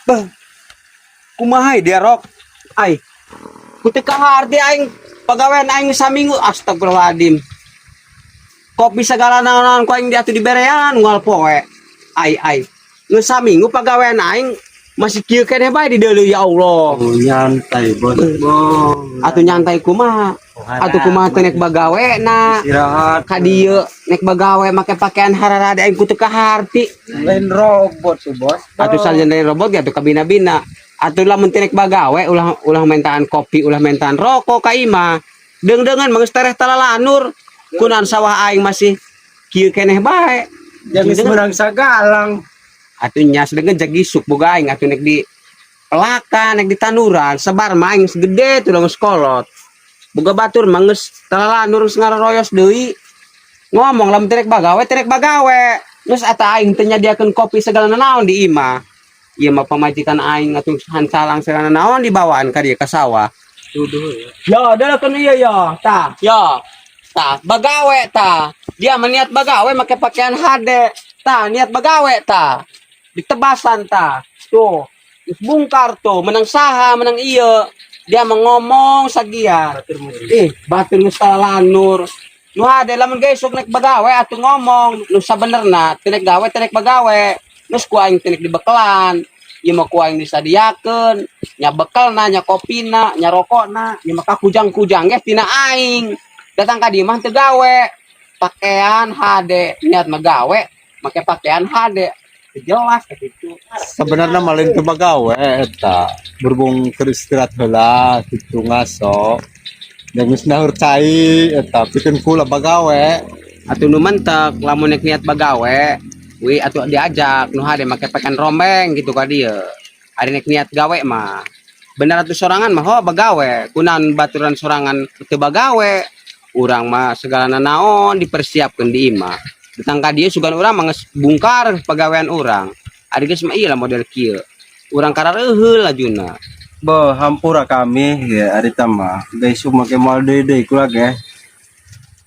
Bah, kumaha dia rok? Ay, ku teu kaharti aing pagawean aing saminggu, astagfirullahaladzim. Kopi segala naon ku aing diatuh diberean unggal poe. Ai ai. Geus saminggu pagawean aing masih kieu keneh bae di deuleu, ya Allah. Oh, nyantai, Bos. Oh, Atuh nyantai kumaha? Atuh kumaha teh nek bagawe na istirahat. Ka dieu nek bagawe make pakaian hararade, aing ku teu kaharti. Lain robot tuh, Bos. Atuh sarjan dari robot ge atuh kabina-bina. Atuh lamun teu nek bagawe ulah ulah mentaan kopi, ulah mentaan rokok ka imah. Deung-deungan mah geus tereh talalanur. Kunaon sawah aing masih kieu keneh bae? Jangan menang sagalang. Atuh nya sedengeun jag isuk boga aing atuh nek di pelakan, nek di tanduran, sebar mah aing geus gede tuh geus kolot. Boga batur mah geus talalanur, geus ngaroyos deui. Ngomong lamun teu rek bagawe, teu rek bagawe. Geus ata aing teu nyadiakeun kopi segala naon di imah. Ieu mah pamajikan aing atuh hancalang segala naon dibawaan ka dieu ka sawah. Tuduh ya. Ya, adalah kan iya ya. Tah, ya. Tah, bagawe tah. Dia meniat bagawe make pakaian hade. Tah, niat bagawe tah. Ditebasan tah. Tuh, geus bungkar tuh, menang saha, menang iya. Dia mengomong sagia. Eh, batur geus lanur. Nu hade lamun gesuk nek bagawe atuh ngomong nu sabenerna teu nek gawe, teu nek bagawe. Geus ku aing teu nek dibekelan. Ieu mah ku aing disadiakeun, nya bekelna, nya kopina, nya rokokna, ieu mah kujang-kujang ge tina aing. Datang ka dieu mah teu gawe. Pakaian hade, niat mah gawe, make pakaian hade. Teu jelas gitu. Sebenarnya malin teu bagawe eta, berhubung keur istirahat heula kitu ngaso dan geus nahur cai eta pikeun kula bagawe. Atuh nu mentek lamun nek niat bagawe, wi atuh diajak nu hade make pakaian rombeng gitu ka dieu. Ari nek niat gawe mah bener atuh sorangan mah ho bagawe, kunaon baturan sorangan teu bagawe? Urang mah segala naon dipersiapkeun di imah. Datang ka dieu sugan urang mah geus bungkar pagawean urang. Ari geus mah ieu lah model kieu. Urang karareuheul lajuna. Bo, hampura kami ya ari mah. Besok make moal deui deui kula ge.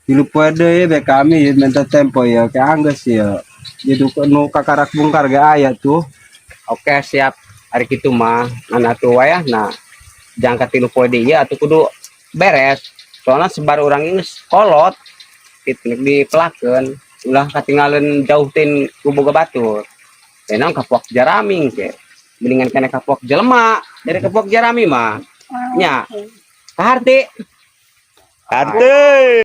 Tilu poe deui be kami minta tempo ya ke anggeus ya. Jadi nu kakarak bungkar ge aya tuh. Oke, siap. Ari kitu mah ngan atuh wayahna jangka 3 poe deui atuh kudu beres. Soalnya sebar urang ini geus kolot gitu nek dipelakeun ulah katinggalan jauh tin ku boga batur. Tenang kapuak jarami ke. Mendingan kena kapuak jelema dari kapuak jarami mah. Nya. Kaharti. Arte.